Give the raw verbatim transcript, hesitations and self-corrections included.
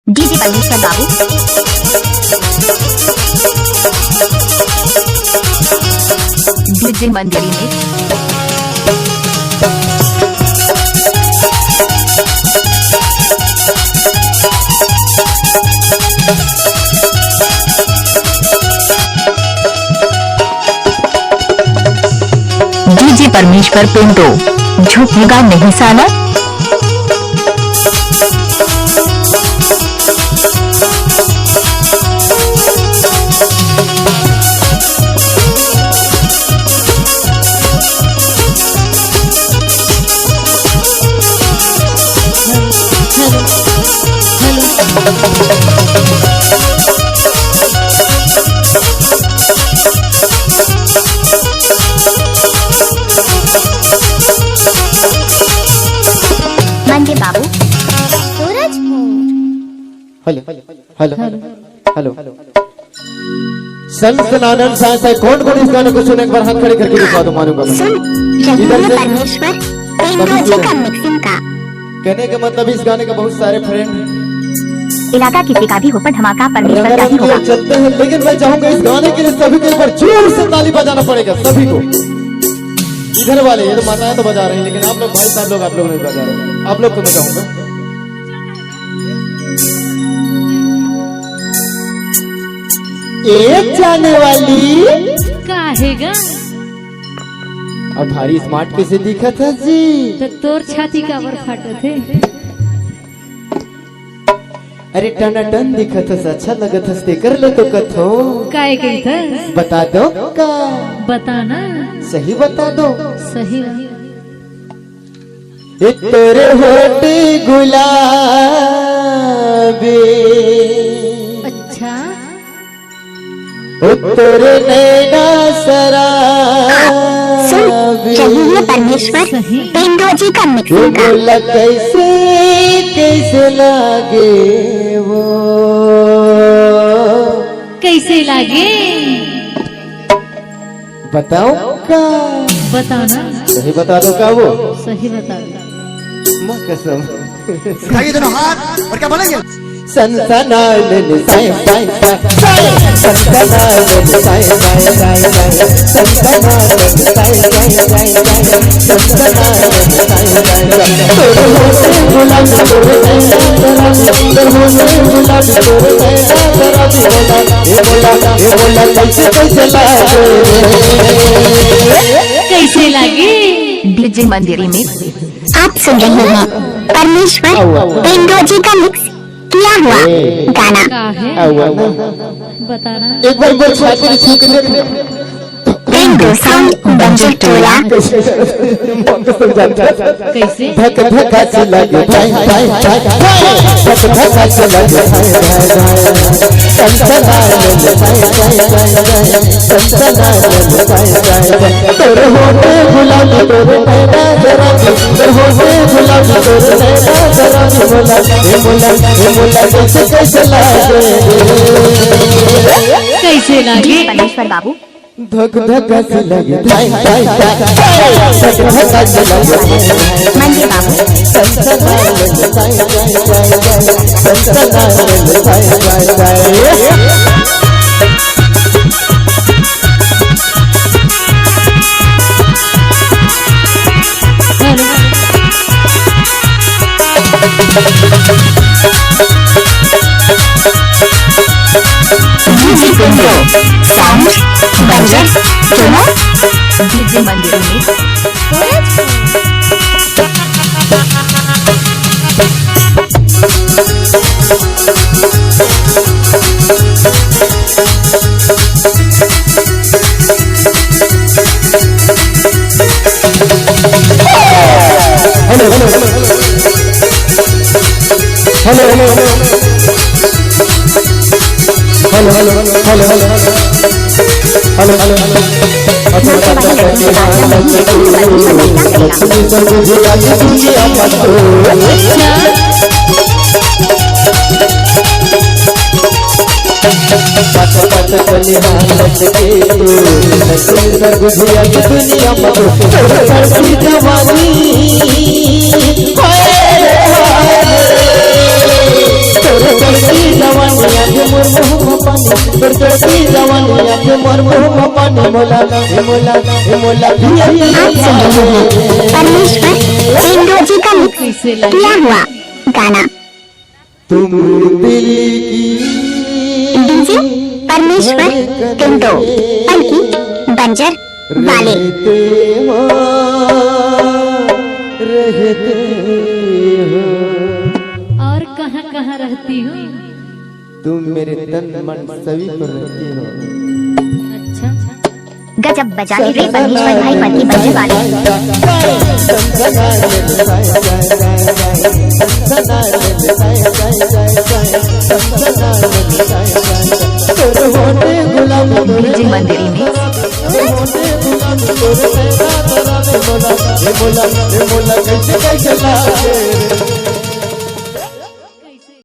DJ परमेश्वर बाबू, DJ मंदिर में। डीजे परमेश्वर पिंटू, झुकेगा नहीं साला। मंजे बाबू। सूरजपुर। Hello, hello, hello. सनसनानंद साय साय, कौन कौन इस गाने को सुने, एक बार हाथ खड़े करके दिखा दो, मानूंगा मैं। सुन रही इधर है से। परमेश्वर, कभी पेंडोजी सुने। का मिक्सिंग का। कहने का मतलब, इस गाने का बहुत सारे फ्रेंड इलाका किसी का भी हो, पर धमाका परमेश्वर का ही रंगारंग की होगा। ओर चलते हैं, लेकिन मैं चाहूंगा इस गाने के लिए सभी को एक बार जोर से ताली बजाना पड़ेगा, सभी को। इधर वाले, ये तो माताएं तो बजा रही हैं, लेकिन आप लोग, भाई साहब लोग, आप लोग नहीं बजा रहे, आप लोग को मैं चाहूंगा। ए जाने वाली। का हे गा? अब भारी स्मार्ट कैसे दिखत है जी? तो तोर छाती काबर फाटत हे? अरे टनाटन दिखत हस, अच्छा लगत हस, तेकर ले तो कथो। काय कहिथस? बता दो का? बता ना। सही बता दो। सही। ए तोरे होठ गुलाबी, अच्छा। ओ तोरे नैना शराबी। आप सुन रही है परमेश्वर सही। पेंडोजी का ये मिक्सिंग का। बोला कैसे, कैसे लागे वो? कैसे लागे? बताओ का? बताओ ना। सही बता दो का वो? सही बता दो। माँ कसम। उठाइए दोनों हाथ और क्या बोलेंगे? सनसनालन साय साय साय साय, सनसनालन साय साय साय साय, सनसनालन साय साय साय साय, सनसनालन साय साय साय। तोर होठ गुलाबी, तोर नैना शराबी, तोर होठ गुलाबी, तोर नैना शराबी। बोला, ए बोला, ए बोला, कैसे, कैसे लागे? कैसे लागे? डीजे मंदिर में। आप सुन रहे हैं परमेश्वर पेंडोजी का मिक्स किया हुआ गाना। का है? बताना। एक बार, एक बार छाती छू के देख। पेंडो साउंड बंजर टोला। कैसे? धक धक से लगे धाय धाय धाय धाय, धक धक से लगे धाय धाय धाय। सनसनालन साय साय साय साय, सनसनालन साय साय साय। तोर होठ गुलाबी, तोर नैना शराबी, तोर होठ गुलाबी, तोर नैना शराबी। मोला, ए मोला, ए मोला, कैसे, कैसे लागे? कैसे लागे? परमेश्वर बाबू। धक धक से लगे धाय धाय धाय, धक धक से लगे। मंजे बाबू। सनसनालन साय साय साय साय, सनसनालन साय साय साय। डीजे पिंटू, साउंड बंजर टोला। डीजे मंदिर में। Hello, hello, hello. Hello, hello, hello. Hello, hello, hello, hello, hello. Hello, hello, hello. पत पत चले हालत के तू, लक्ष्मी सर्व भुजंग दुनिया में तू, तोर बड़की जवानी, हाय रे हाय रे, तोर बड़की मुंह में पानी, तोर चढ़ती जवानी, आके मोर मुंह में पानी, मोला, ए मोला, ए मोला, आप सुन रहे हैं परमेश्वर टिंडो जी का लिखा हुआ गाना। तुम दिल की डीजे परमेश्वर टिंडो, पलकी बंजर वाले। रहते हो, रहते हो। और कहाँ कहाँ रहती हो? तुम मेरे तन मन सभी पर रहती हो। अच्छा। गजब बजा रे परमेश्वर भाई, पलकी बंजर वाले। डीजे मंदिर में।